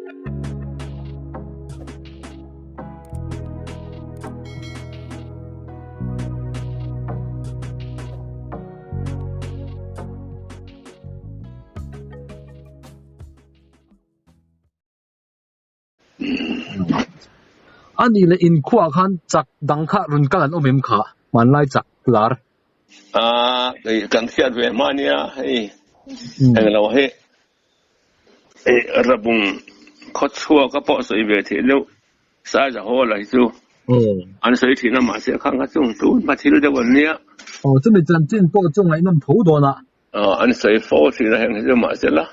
A nih leh inkhuaah khan chak dang kha rawn kal an awm em kha? Hmanlai chak lar. Aaa kei kan hriat ve hma nia hei englo hi Rabung khawchhuak a pawh sawi ve theih deuh Saiza Hall ah hi chu an sawi thin a mahse khang kha chung tun hma thil deuh an nia. Aw chumi chanchin pawh chu ngaihnawm tho dawn a. An sawi fo thin a heng hi chu mahsela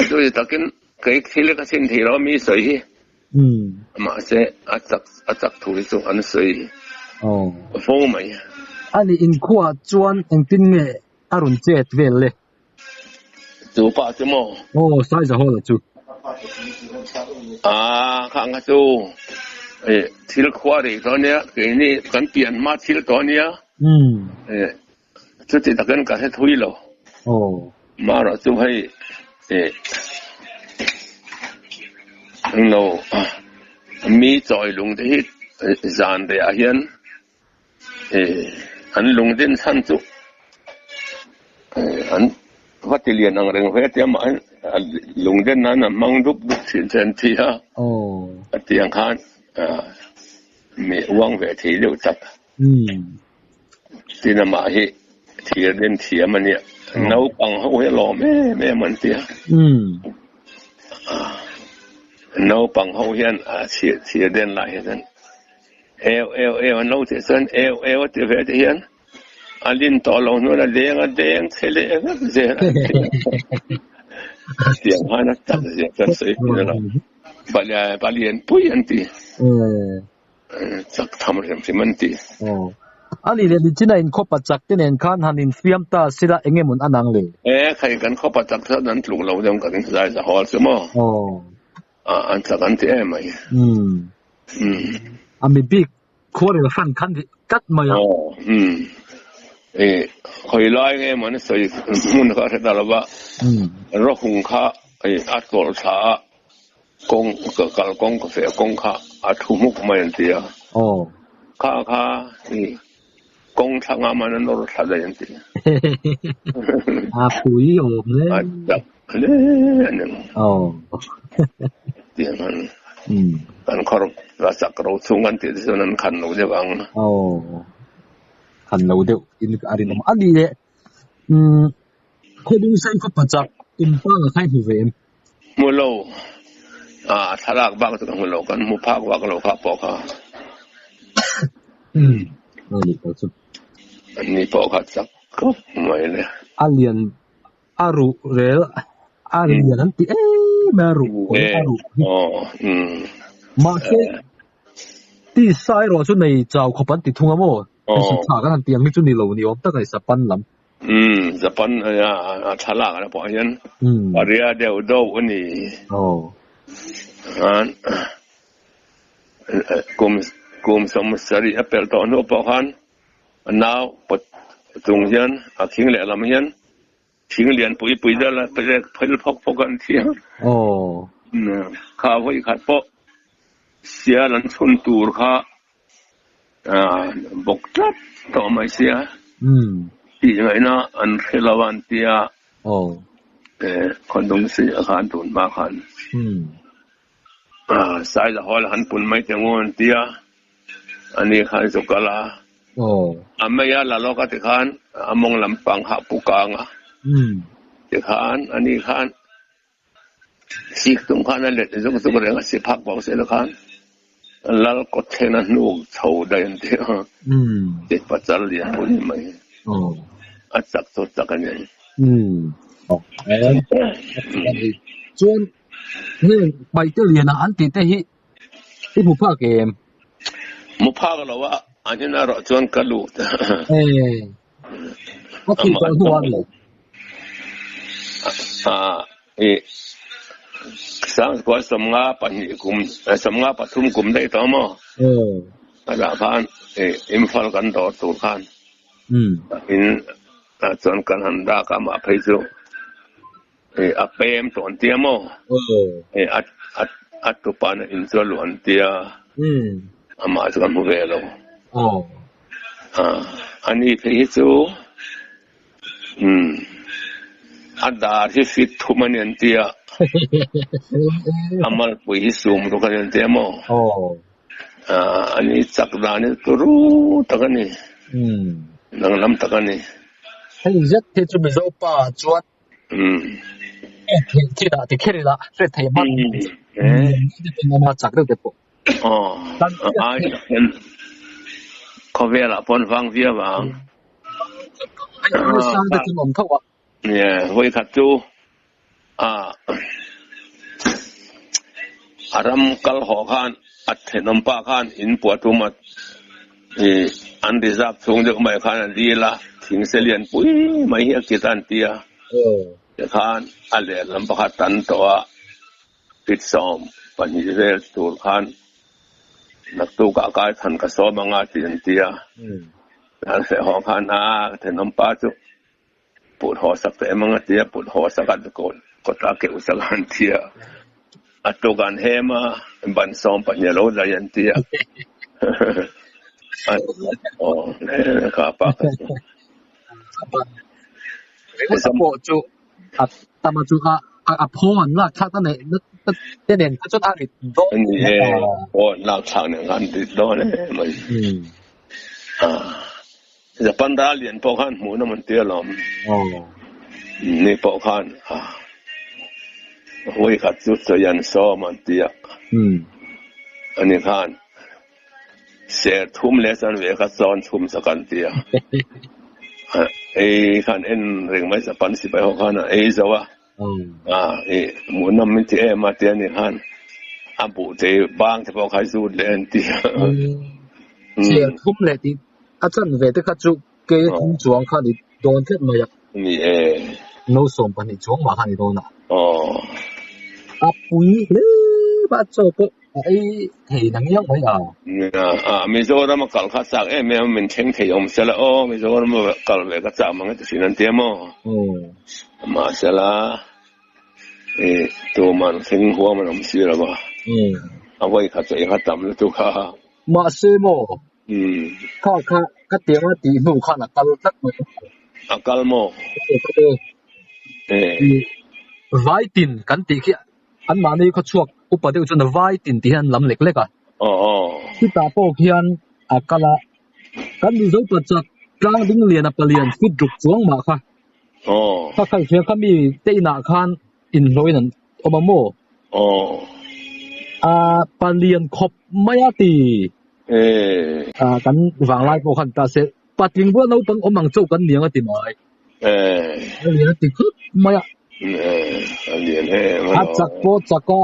chu takin kei thil ka chhin thei lo a mi sawi hi mahse a chak a chak thu hi chu an sawi fo mai. A nih inkhuaah chuan engtin nge a rawn chet vel le? Chu pa chu maw? Aw Saizahawla chu. Aa khang kha chu thil khua rih tawh ania keini kan pian hma thil tawh ania. Chuti takin ka hre thui lo. Marawh chu hei eh englo mi chawi lung te hi zan reh ah hian eh an lung din chhan chu eh an va ti lian ang reng ve tia mah hian lung den nan an hmang dup dup thin che an ti a. A tiang khan mi uang ve thei deuh tak. Tin amah hi thir den thiam a nia. Naupang ho hi a lawm em em an tia. Naupang ho hian a thir den lai hian eu eu eu an lo tih chuan eu eu a ti ve te hian a lin tawh lo hnuan a leng a deng chhe leh vek zel a tia. Tiang khan a tak zia chuan sawi thin a lo. Palian pui an ti. Chak tham hrim hrim an ti. Aw. A nih leh nichina in khawpa chak te nen khan han infiam ta sila eng emawn a nang le? E, khai kan khawpa chak chuan an tluk lo deuh ka ring zai za hawl chu maw? Aw. A, an chak an ti em mai. Umm. Umm. A mi bik khuarel hran khan ri tlat mai a. Aw, umm. E, khawi lai nge maw an sawi hmun kha a hre ta lo va. Umm. Rawhung kha a tawlh thla a. Kawng ka kal kawng ka feh kawng kha a thu hmuk mai an ti a. Aw. Kha kha i kawng thla nga man a nawr thla daih an ti. A pui awm hle. A chak hle a ni. Aw. Tiang an kan khawr la chak ro chhung an tih te chuan an khan lo deuh ang. Aw. Khan lo deuh in a rinawm a ni le. Umm khawbung sei khaw pachak tumpa ka khai hmu ve em? Hmu lo. A thlalak bak chu ka hmu lo, kan hmu phak vak lo kha pawh kha. Umm a ni pawh chu. An ni pawh kha chak khawp mai le. A lian a ruh rel a lian an ti em a ruh kawr a ruh hi. Mahse tisa erawh chu nei chau khawp an ti thung a maw? Hei sitha kan han tih ang hi chu ni lo ni awm tak a ni Japan lam. Umm Japan a thlalak ah pawh hian paria deuh deuh a ni. Khan kum kum 70 a pelh tawh hnu pawh khan a nau pawt chung hian a thing lehlam hian thing lian pui pui deuh la phel phawk phawk an thiam. Kha vawi khat pawh sial an chhun tur kha bawk tlat tawh mai sia tih ngaihna an hre lo a an tia khawnlung si a khan tun hma khan Saila Hall han pun mai teh ngu an tia ani khan chu kal a a mei a la lawk a tikhan a mawng lampang kha a pu kang a tikhan ani khan Sik tum khan a let zuk zuk reng a, si phak bawk se la khan lal kawt thleng a hnuk chho daih an ti a, ti pachal lian pui mai a chak chu chak a ni. Chuan heng paite liana an tih te hi i hmu phak em? Hmu phak lo a, an in erawh chuan ka lut. Ka thih tawh hnu a ni. I sangkua 52 kum 53 kum daih tawh maw? A dah khan i Imphal kan dawr tur khan in ah chuan kan han dak a mah phei chu. A pem tawh an tia maw? A a tupa na in chu a luh an tia. Amah chu ka hmu ve lo. Ani phei hi chu a dar hi fit thum a ni an tia. A malpui hi sum ruk a ni an tia maw? Ani chak dan hi turu tak a ni. Danglam tak a ni. Hei zet hi chu Mizo pa chuan Thil ah ti kher ila hriat theih hman a chak deuh te pawh. Aw ai khawvel ah pawn vang viau ang. Sang te chu awm tho a. Vawi khat chu a ram kal haw khan a thenawm pa khan in puah tum a an reserve chhung deuh mai khan a dil a, thing se lian pui mai hi a kit a an ti a, tikhan a lehlam pakhat tan tawh a, feet 12 vel tur khan naktukah kai than ka sawm anga tih an ti a, an hreh haw khan a thenawm pa chu Put haw sak ta em ang a ti a, put haw sak a kawt a keuh sak a an ti a, a tuk an hem a, ban 12 a lo zai an ti a. Aw kha pa kha chu. Ringawt pawh chu a tama chu a a phaw an lak thlak a neih te nen kha chuan a rit dawn. Ni e, phaw an lak thlak nen khan rit dawn em mai. Japan ral lian pawh khan hmuh nawm an ti alawm. Ni pawh khan vawi khat chu chawi an sawm an ti a. Ani khan ser thum leh chuan ve kha chawn chhum sak an ti a. Ei khan en reng mai Japan sipai ho khan a ei zo a. Hmuh nawm min ti em a ti ani khan a buh te bang te pawh kha zut leh an ti a. Ser thum leh tih a chan ve te kha chu ke thum chuang kha ni dawn tlat mai a. Ni e. No 12 chuang mah kha ni dawn a. A pui hle a chaw pawh A ei thei na ngiang mai a. A, Mizoram a kal kha chak em em a, min thleng thei awm sela aw, Mizoram a kal ve ka chak mang e ti thin an ti a maw? Mahsela i tuman thleng huam an awm si lo va, a vawi khat chu ei kha tam lutuk a. Mahse maw, kha kha ka tiang a tih hnu khan a kal tlat mai. A kal maw? Vaitin kan tih khi An mahni khaw chhuak upa deuh chuan vai tin tih hian an lam lek lek a. Chutah pawh khian a kal a, kan Mizo pa chak tlang ding lian a palian feet ruk chuang mah kha. Kha kha hria kha mi te inah khan inhlawhin an awm a maw? A palian khawp mai a ti. Kan vanglai pawh khan ta se patling bula naupang awm ang chauh kan niang a ti mai. A lian a ti khawp mai a. A chak pawh chak a,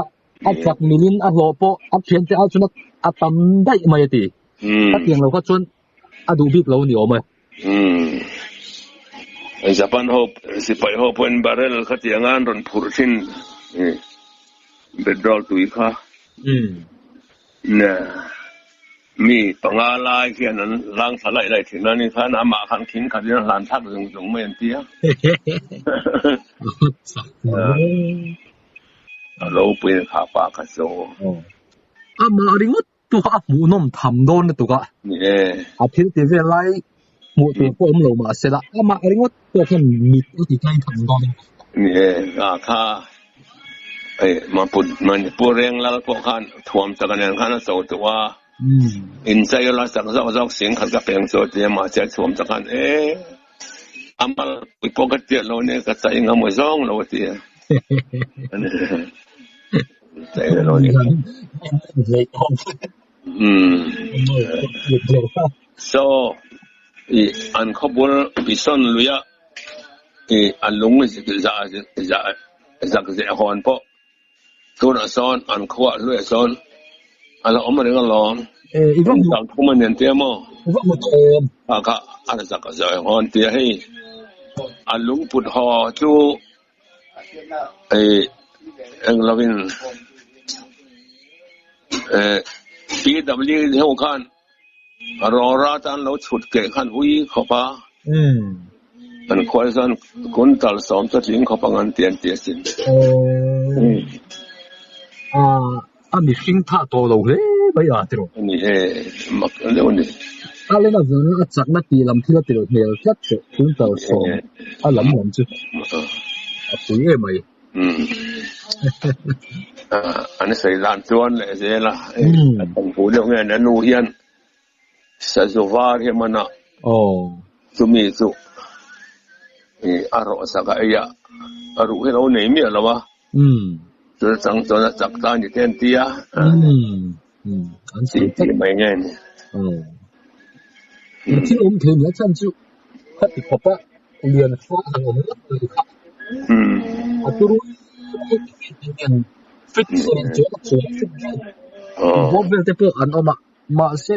a chak milin a hlawh pawh a thiante ai chuan a tam daih mai a ti. Ka tiang lo kha chuan a duh bik lo a ni awm e. Japan ho sipai ho pawhin barrel kha tiang a an rawn phurh thin petrol tui kha. Mi panga lai khian an lang thla laih laih thin a ni khan amah khan khing khat in a hlan thlak zung zung mai an ti a. A lo pui in kha pa kha chu. Amah ringawt tu kha a hmuhnawm tham dawn lutuk a. A thil ti vel lai hmuh tur pawh awm lo mahse la amah ringawt pawh khan mit a ti tlai tham dawn. Ni e, a kha Hei Manipur reng lal pawh khan thuam tak a nen khan a cho tawh a, inchei la chak zawk zawk sing khat ka peng chu a ti a, mahse a thuam tak khan e a malpui pawh ka tiat lo nia ka chei ngam zawng lo a ti a. Chei lo ni. So i an khawbul i sawn lui a i a lung zak zeh hawn pawh tunah sawn an khuah hluiah sawn a la awm reng alawm. Kal thum a nen tia maw? A kha a zak zeh hawn tia hei a lungput haw chu hei englovin PW ho khan Rawra tan lo chhut keh khan ui khawp a. An khuai chuan quintal sawm chu a tling khawp ang an ti an ti asin. A mihring thah tawh lo hle mai a tiraw? A ni e, mak deuh a ni. A len avanga a chakna tih lam thil a ti lo hmel tlat tawh quintal sawm a lam lam chu a pui em mai. An sawi dan chuan leh zel a, a thawmhnaw deuh nge a nu hian Sazu var hi a man a, chumi chu a rawh sak a ei a, a ruh hi a lo nei miah lo a, chu chang chuan a chak ta a ni te an ti a, tih tih mai nge ni. Thil awm thei nia chhan chu khati khawp a lian fang han awm ngawt mai kha a turu hian fit chuan a chuang fit vel bawm vel te pawh an awm a. Mahse,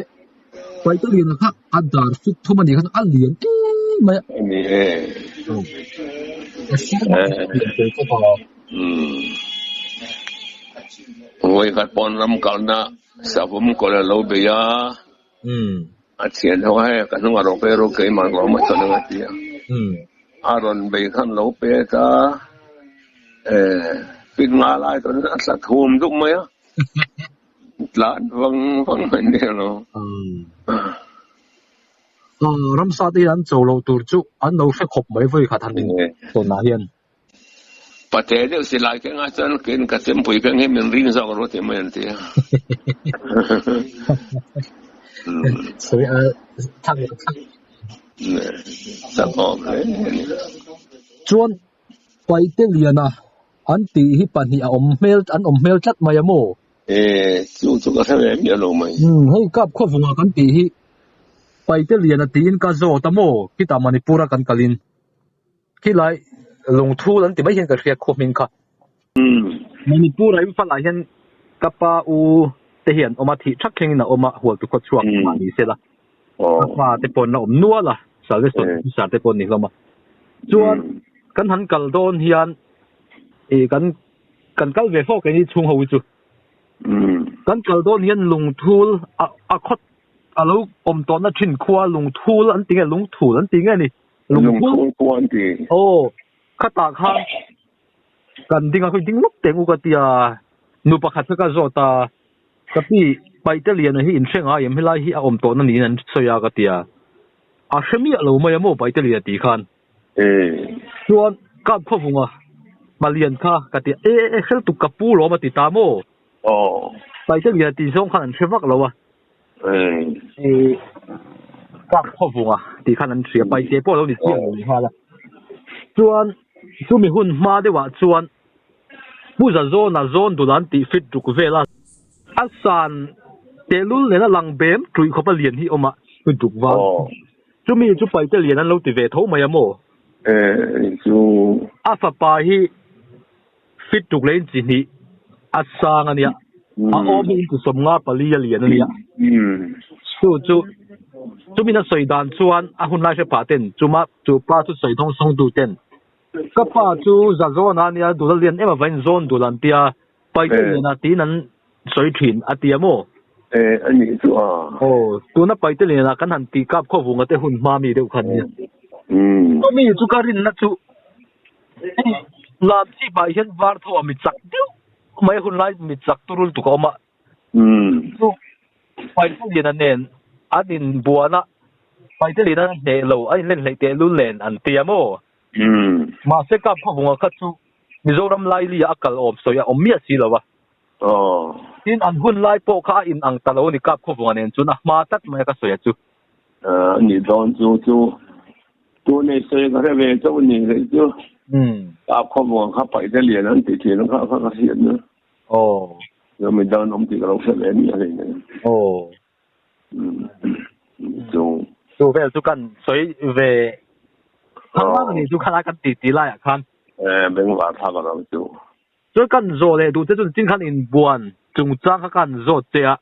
Paite liana kha a dar fit thum a nih khan a lian em mai a. A ni e. A hriat a lian tel tawp a. Vawi khat pawn ram kalna savawm kawlh a lo bei a. A thian ho a hei ka hnung a rawh pe ru keimah rawh maw chuan a ti a. A rawn bei khan lo pek a. Pik nga lai chuan a tla thum dup mai a. Tlan vang vang mai nia lo. Ramsa te hian an cho loh tur chu an lo hre khawp mai vawi khat han in tawn ah hian. Pate deuh silai keng ah chuan ken ka chempui keng hi min ring zawk ru ti mai an ti a. Sawi a thak lo thak. Chak awm hle a ni. Chuan Paite Liana an tih hi pahnih a awm hmel an awm hmel tlat mai a maw? E, chu chu ka hre ve miah lo mai. Umm, hei kap khawvunga kan tih hi Paite Liana tiin ka zawt a maw? Khitah Manipur a kan kalin khilai lungthul an ti mai hian ka hria khaw hming kha. Manipur a Imphal ah hian ka pa u te hi an awm a, thih thak thlengin a awm a, hualtu khaw chhuak mah ni sela. Ka pa te pawh an la awm nual a, Salvation officer te pawh an ni hlawm a. Chuan kan han kal dawn hian ih kan kan kal ve fawk keini chhung ho hi chu. Kan kal dawn hian lungthul a a khaw a lo awm tawhna thin khua lungthul an ti nge lungthul an ti nge ni? Lungthul khua an ti. Aw khatah khan kan ding a khawi ding lawk teh ang u ka ti a, nu pakhat kha ka zawt a. Ka pi, Paite Liana hi in hre ngai em? Helai hi a awm tawhna niin an sawi a ka ti a. A hre miah lo mai a maw Paite Liana tih khan. Chuan kap khawvunga Malian kha ka ti a, e e hre lutuk ka pu lawm a ti ta maw? Paite Liana tih zawng khan an hre vak lo a. Kap khawvunga tih khan an hria, Paite pawh a lo ni chiah lo nghal a. Chuan chumi hun hma deuhah chuan Pu Zazawna zawn dul an tih fit ruk vel a. A san tehlul nena lang bem tuih khawpa lian hi awm a, fit ruk val. Chumi chu paite lian an lo ti ve tho mai a maw? A fapa hi fit ruk leh inchi hnih a sang a nia, a awm hi inchi sawmnga pali a lian a nia. Chu chu chumin a sawi dan chuan a hunlai hre pah ten chuma chu pa chu sawi thawng sawngtu ten Ka pa chu za zawn a nia, dul a lian em avangin zawn dul an tia, paite lian a tiin an sawi thin a tia maw? E, a nih chu a. Aw, tuna paite lian ah kan han tih kap khaw vunga te hun hma mi deuh khan nia. Chumi chu ka rinna chu hei lam chip ah hian var tho ah mi chak deuh mai hun lai mi chak turul tuk a awm a. Chu Paite liana nen an inbuan a, Paite liana a hneh lo, a inlen hleih tehlul nen an tia maw? Mahse kap khawvunga kha chu Mizoram laili ah a kal awm sawi a awm miah si lo a. Tin, an hun lai pawh kha a in ang ta lo a ni kap khawvunga nen chuan a hma tlat mai a ka sawi a chu. A nih dawn chu chu tun ei sawi ka hre ve chauh a ni hlei chu. Kap khawvunga kha Paite lian an ti thin a kha kha ka hriat na. Zo mi dan awm tih ka lo hre ve miah hlei nen. Chu. Chu vel chu kan sawi ve thang vang a ni chu khalai kan titi laiah khan. E bengvar thlak a lo chu. Chuan kan zawh leh duh che chu nichin khan inbuan chungchang kha kan zawt che a.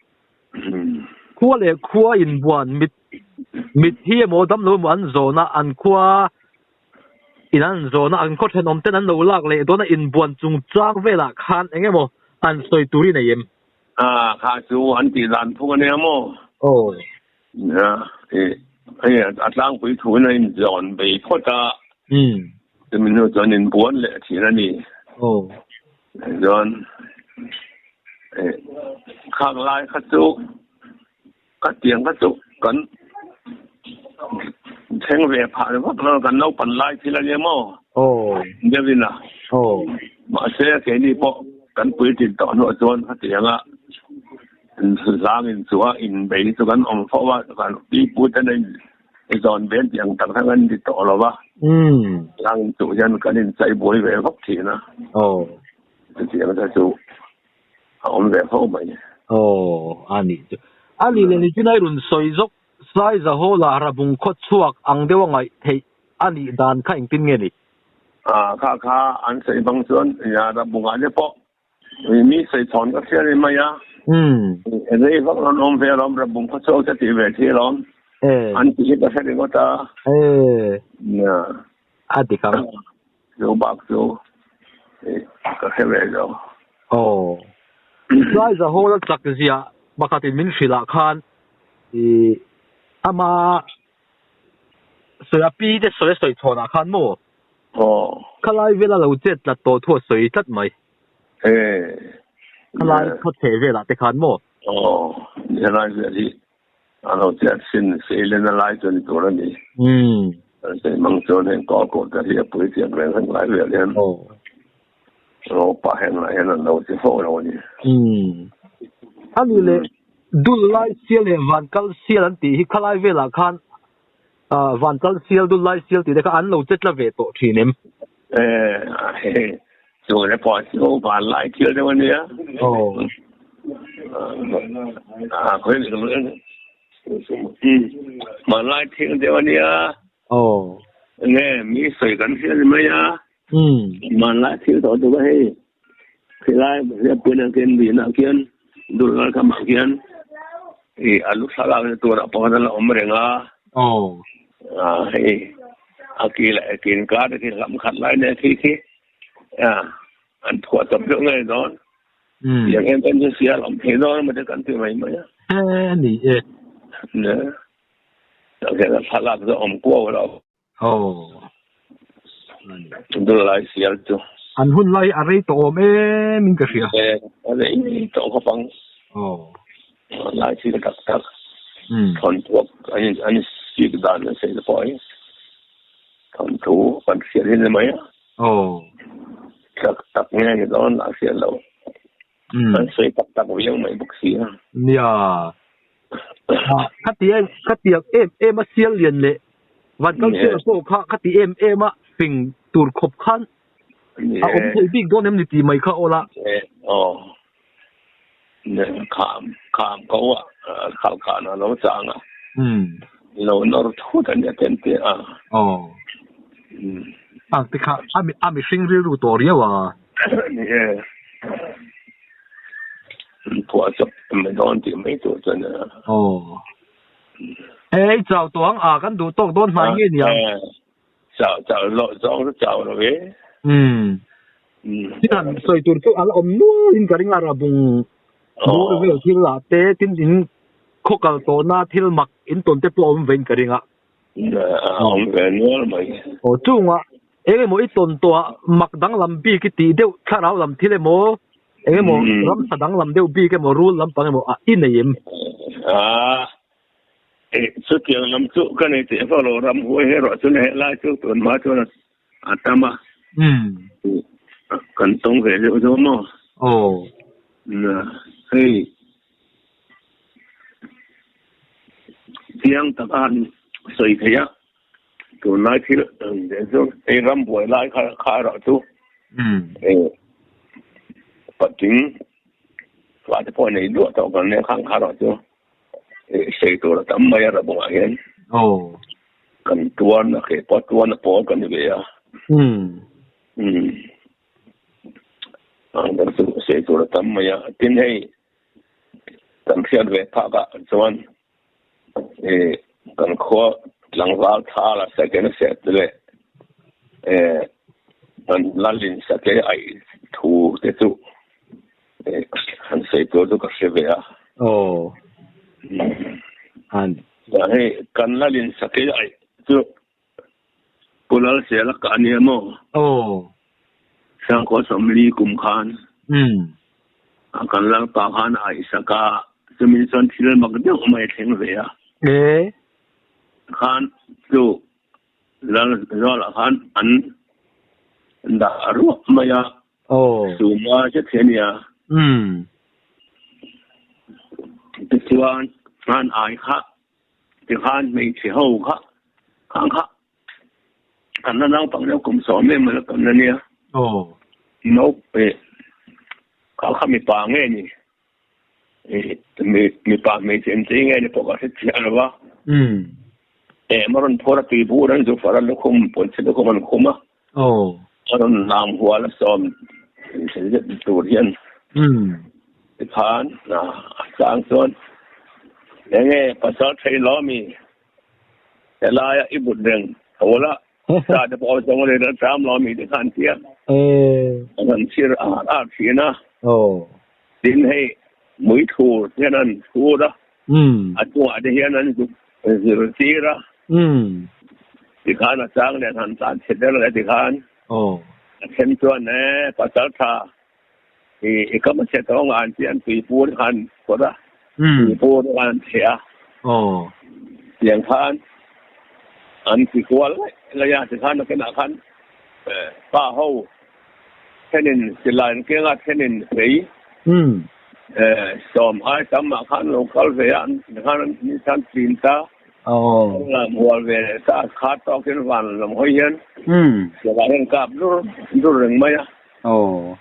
Khua leh khua inbuan mit mit hi emaw damlo emaw an zawhna an khua In an zawhna an khaw thenawm ten an lo lak leh dawn a inbuan chungchang velah khan eng emaw an sawi tur i nei em? A, kha chu an tih dan phung a nia maw? Aw. Nia, i, hei a tlangpui thu in a inzawn bei phawt a. Chumi hnu chuan in buan leh thin a ni. Chuan khang lai kha chu ka tiang kha chu kan thleng ve phah vak lo kan naupan lai thil a nia maw? Deuhin a. Mahse keini pawh kan puitlin tawh hnuah chuan khatianga hlang in chu a inbei chu kan awm fo a, kan pi pu ten a in zawn ve an tih ang tak kha kan ti tawh lo va. Hlang in chuh hian kan inchai buai ve vak thin a. Chutiang te chu a awm ve fo mai. Aw, a nih chu. A nih leh nichin a i rawn sawi zawk Saiza Hall ah Rabung khaw chhuak ang deuh a ngaih theih a nih dan kha engtin nge ni? A, kha kha an sawi bang chuan nia Rabung ah te pawh mi sawi chhawn ka hria ni mai a. Rei vak rawn awm ve alawm Rabung khaw chhuak te tih ve thi alawm. An tih hi ka hre ringawt a. Nia. A dik ang. Chu bak chu ka hre ve lo. Aw. Tlaiza Hall a chak zia pakhatin min hrilh ah khan i ama sawi a pi te sawi a sawi chhawn ah khan maw? Aw. Khalai vela lo chet tlat tawh thu a sawi tlat mai. Khalai khawchhe velah te khan maw? Aw. Helai vel hi A lo chet sin Seilen a lai chu ni tur a ni. Sei mang chuan heng kawl kawl te hi a pui chiang reng reng lai vel hian ro pah heng lah hian an lo ti fo lo a ni. A nih leh dul lai sial leh van kal sial an tih hi khalai velah khan van kal sial dul lai sial tih te kha an lo chet la ve tawh thin em? Hei chu le pawh chu van lai thil deuh a nia. Van lai thil deuh a nia. Nge mi sawi kan hria ni mai a. Van lai thil tawh chu ka hei khilai hliappuina khian binah khian dul khamah khian i a lu thlalak na turah pakhat a la awm reng a. Hei a ki leh a kin kar te khi hlam khat lai nen khi khi an phuah chawp deuh ngei dawn. Tiang em em chu sial awm thei dawn emaw te kan ti mai mai a. He ni e. Ne. Tiang hian a thlalak chu a awm kuau lo. Aw. Dul lai sial chu. An hun lai a rei tawh awm em in ka hria. E, a rei tawh khawp ang. Aw. Lai thil tak tak. Thawnthuak an an sik dan a sei te pawh hi thawnthu kan hriat hi ni mai a. Aw. Tak tak nge ni dawn lah hriat loh. An sawi tak tak viau mai bawk si a. Nia. Khati em khatiang em em a sial lian leh van kal sial pawh kha khati em em a fing tur khawp khan a awm thei bik dawn em ni tih mai kha aw la. Aw. Kham kham ko a khal khan a lo chang a. Lo nawr thut a nia ten te a. Aw. Ang te kha a mihring rilru tawh riau a. Ni e. Phuah chawp mai dawn tih mai tur chuan a. Aw. Hei chau tawh ang a kan duh tawk dawn hnai nge niang. Chau chau lo zawng chu chau lo e. Umm. Tin han sawi tur chu a la awm nual in ka ring a rabung bur vel thil ah te tin in khaw kal tawhna thil mak in tawn te pawh a awm ve in ka ring a. A awm ve nual mai. Aw chungah eng emaw i tawn tawh ah mak danglam bik i tih deuh thlarau lam thil emaw eng emaw ramsa danglam deuh bik emaw rul lampang emaw ah i nei em? A chutiang lam chu ka nei teh vak lo ramhuai erawh chu helai chu tun hma chuan a tam a. Kan tawng ve deuh deuh maw? Aw. Hei chiang taka han sawi thei a tunlai thil chu hei rambuai lai kha kha erawh chu patling fate pawh nei duah tawh kan nia khang kha erawh chu sawi tur a tam mai a rabungah hian kan tuan a ke pawh tuan a pawl kan ni ve a. Ang ber chu sawi tur a tam mai a tin hei kan hriat ve phak ah chuan ih kan khua tlangval tha la second set leh eh kan lalin sake aih thu te chu eh han sawi tur chu ka hre ve a. Aw. Hei kan lalin sake aih chu. Pulal sela ka ania maw? Aw. Sangkhaw sawmli kum khan. Umm. Kan lalpa khan a Isaka chumin chuan thil mak deuh mai a thleng ve a. E. Khan chu lal zawlah khan an dah ruah mai a. Aw. Suma che thei a nia. Umm. Tichuan an ai kha tikhan hmeichhe ho kha khang kha kan la naupang deuh kum sawm em a la kan la nia. Aw. Naupe kha kha mipa nge ni mipa hmeichhe inchei nge ni pawh ka hre chiah lo va. Umm. Em a rawn phur a tui bur an zu far a lukhum pawlchhe lukhum an khum a. Aw. A rawn lam hual a sawm zet tur hian. Umm. Tikhan a chang chuan enge pasal thei lo mi helaia i but reng tho la sa te pawh zawng leh ral ṭam lo mi tikhan tia. Aw. A rawn chhir ar ar thin a. Aw. Tin hei mui thur hian an thur a. Umm. A chungah te hian an zuk zirtir a. Umm. Tikhan a chang leh han tlan chhe der leh tikhan. Aw. A then chuan e pasal tha i i kam a chhe tawng an chi an tui pur khan phawrh a. Umm. Tui pur an chhe a. Aw. Tiang khan an ti kual laih laih a tikhan a kenah khan pa ho thenin silai an keng a thenin fei. Umm. Sawm ai tam ah khan lo kal ve a khan an ni khan tlin ta. Aw. Lam hual ve leh ta kha tawkin van lam hawi hian. Umm. Silai hian kap dur dur reng mai a. Aw.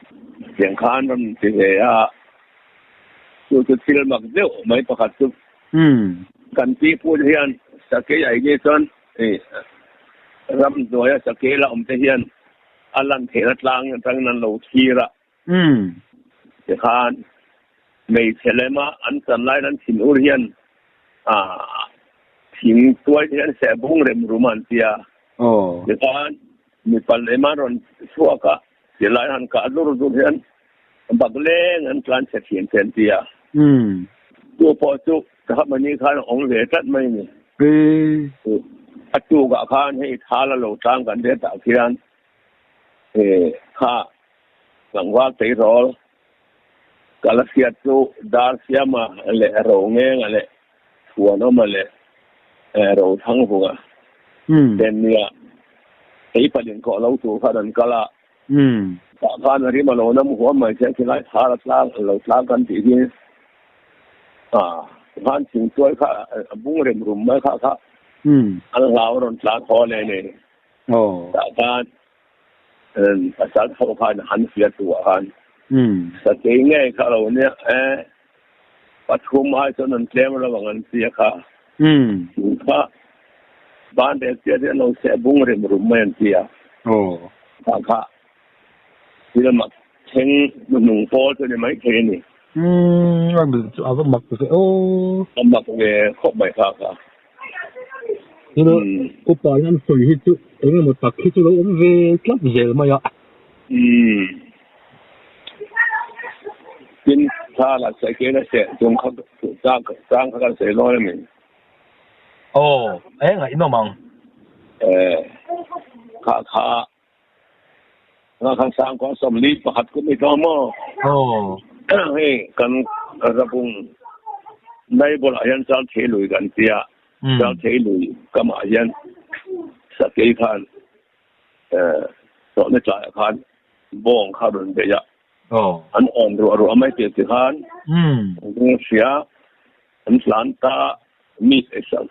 Tiang khan rawn ti ve a. Chu chu thil mak deuh mai pakhat chu. Umm. Kan pi pu te hian sakei ai ni chuan ram hnuaia sakei la awm te hian a lan theihna tlang atangin an lo thlir a. Umm. Tikhan hmeichhe lema an chan laiin an thin ur hian ah thing tuai te hian seh bung rem rum an ti a. Aw. Tikhan mipa lema rawn chhuak a, silai han kah dur dur hian bak leng an tlan chhe thin te an ti a. Umm. Chu pawh chu ka mahni khan a awm ve tlat mai a ni. Ee. A tukah khan hei thal a lo tlang kan vet ah khian Kha tlangval tleirawl kal a hriat chu dar siama leh ro ngenga leh thuanawma leh ro thangvunga ten nia ei palin kawh lo tur khan an kal a. Tah khan a rim a lo nam huam mai che khilai thar a tlang lo tlang kan tih hi khan thingtuai kha a bung rem rum mai kha kha an hlau rawn tlang haw leh nei. Aw. Tah khan pasal ho khan han fiah tu ah khan sakei ngei kha lo nia e pathum ai chuan an tlem lo ang an tia kha kha ban rek tia te lo seh bung rem rum mai an tia. Aw. Tah kha thil mak thleng hnuhnung pawl chu ni mai thei a ni. A va mak ve aw. A mak ve khawp mai kha kha. Thil upa in an sawi hi chu eng emaw tak hi chu lo awm ve tlat zel mai a. Tin, thla la sawi kian a seh chung kha chang chang kha kan sawi dawn a mi. Aw, eng ngaihnawm ang. Kha kha Nga khan sang kawng sawmli pakhat kum i tlawm maw? Aw. Hei kan rabung neighbor ah hian chang thei lui kan tia. Chang thei lui kamah hian sakei khan tawhna tlaiah khan bawng kha rawn beih a. Aw. An awm ruah ruah mai tih ti khan hria an tlan ta mi sak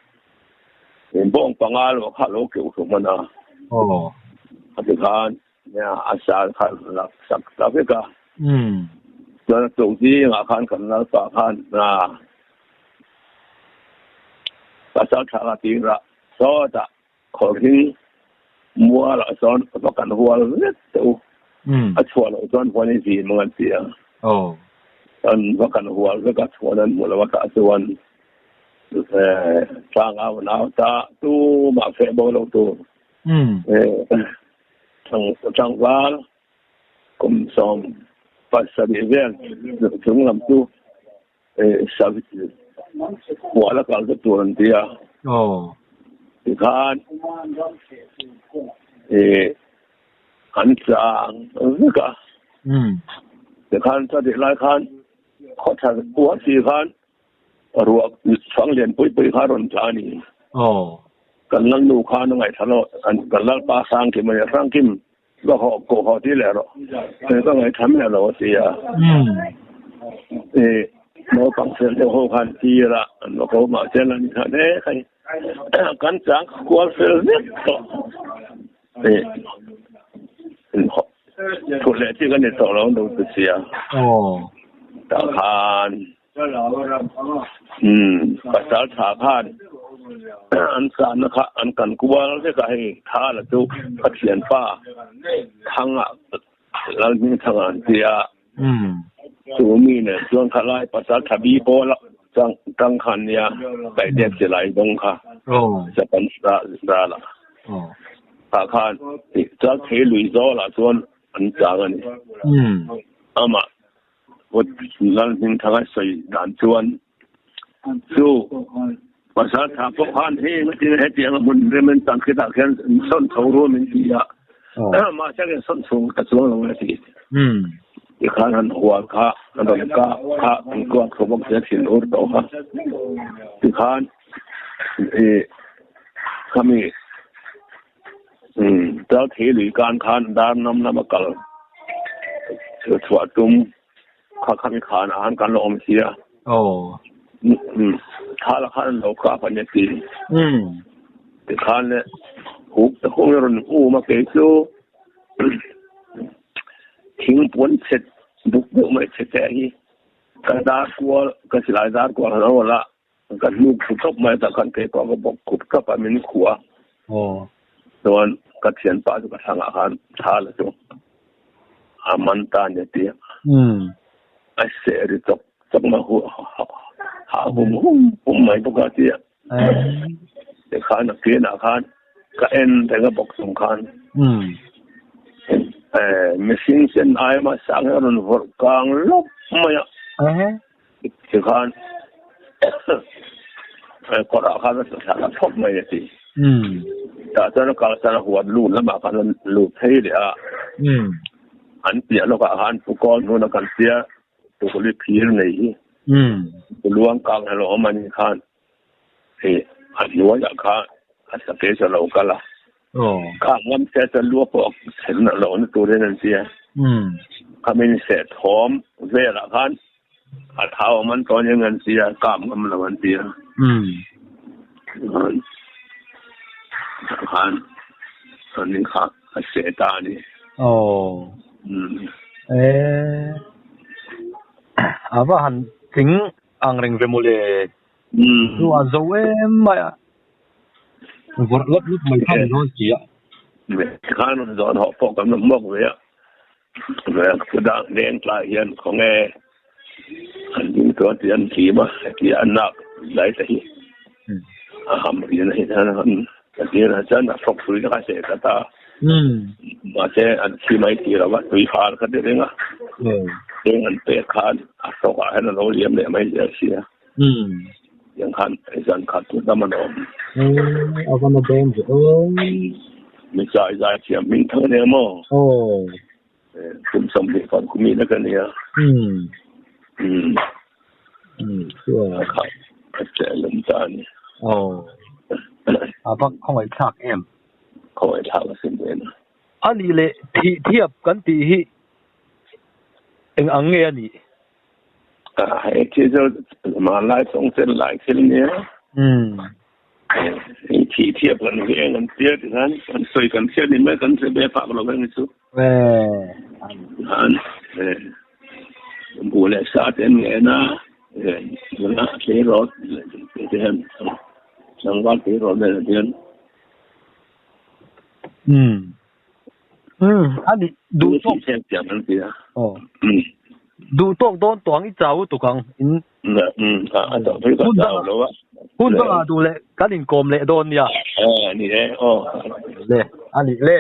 bawng panga lo kha lo keuh hlum a na. Aw. A ti khan a sal kha lak sak ta vek a. Chuan a tuk zingah khan kan lalpa khan pasal tha ka ti rah sawtah Khawlhring mualah chuan va kan hual vek teh u. A chhuah loh chuan huan i zim ang an ti a. Chuan va kan hual vek a, chhuan an hmuh loh atah chuan tlangau nau ta tumah feh bo lo tur tlangval kum 17 vel chung lam chu Hual a kal vek tur an ti a. Aw. Tikhan An chang vek a. Tikhan chutih lai khan khaw tha uar si khan ruah chhuang lian pui pui kha a rawn tla a ni. Kan lalnu khan a ngaihthla lo, kan lalpa Hrangkim a nia, Hrangkim va haw koh haw ti leh rawh, ka ngaihthla miah lo a ti a. Naupang fel deuh ho khan tir a, an va ko mahse la ni khan e khai kan chang kual fel vek tawh. Thut leh chi ka ni tawh lo an lo ti sia. Tah khan Pasal tha khan an sahna kha an kan kual vek a hei tha la chu ka thianpa Thanga Lalhmingthanga an ti a chu mi nen chuan khalai pasal tha bi pawl tang khan nia kaidep silai dawng kha Japan ral ah tah khan chal thei lui zawl ah chuan an chang a ni amah Kut Lalhmingthanga sawi dan chuan chu pasal tha pawh khan heng a tina hetiang a hmun rem an chang khitah khian sawn tho ruam min ti a, mahse ka sawn chhung ka chuang lo a ti. Tikhan han hual kha a rawn kah kha an kuak tho bawk sia thin ur tawh kha. Tikhan i khami Chal thei lui kan khan dar nam lam a kal chhuah tum kha kha mi khan ah khan kan lo awm si a. Thla la khan an lo kap a nia ti. Tikhan le huk te kawng hi a rawn um a kei chu thing puan chhet buk deuh mai chhe te hi ka dar kual ka silai dar kual han awl a. Ka hnuk thlu tawp mai tah khan kei pawh ka bawk khup tawp a min khuh a. Chuan ka thianpa chu ka thlangah khan thla la chu a man ta a ni a ti a. A seh ri chawk chawk mai hah hum hum hum mai bawk a ti a. Tikhan a kianah khan ka en reng a bawk chung khan mihring sen aima sang hi a rawn vawrh kang lawp mai a. Tikhan kawrah khan a thla a thawk mai a ti. Tah chuan a kal san a huat lut lamah khan a lut phei leh a. An piah lawkah khan pu kawl hnuna kan tia tukuli phir nei hi. Luang kang hi a lo awm a ni khan hei a hnuaiah khan a sake chu a lo kal a. Kha ngam se chuan lua pawh thlen a lo na turin an tia. Khamin seh thawm velah khan a thau a man tawn eng an tia, kap ngam lo an tia. Khan ani kha a seh ta a ni. A va han tling ang reng ve mawle. Chu a zo em mai a. Vawrh lawp lawp mai kha ni dawn si a. Khan rawn zawn hawh pawh kan rawn hmuak ve a. Kudang leng tlai hian khawnge an ding chuan tih an thim a, hetia an nak lai te hi a ham rin a hi a tir ah chuan a hrawk hrui kha a seh ta ta. Mahse an thi mai ti lo va, tui fal kha ti reng a. Eng an pek khan a hrawk ah hian a lo liam leh mai zel sia. Tiang khan zan khat chu dam an awm. A va na dawn ve aw. Mi zai zai thiam hming thang ania maw? Kum 20 kum ina ka nia. Chuan. A kha a che lum ta a ni. A va khawngaih thlak em? Khawngaih thlak a sin ve na. A nih leh thih thiap kan tih hi eng ang nge a nih? Hei thil chu hmanlai chawng chen lai thil nia. Hei thih thiap kan veng an tia ti khan kan sawi kan hriat ni mai kan hre ve phak lo veng chu. Khan bu leh sa te an ngen a, nula tleirawl te hian tlangval tleirawl nen hian. Ani duh tawk duh tawk dawn tawh ang i chau tuk ang in hun dangah duh leh kan inkawm leh dawn nia le ani le.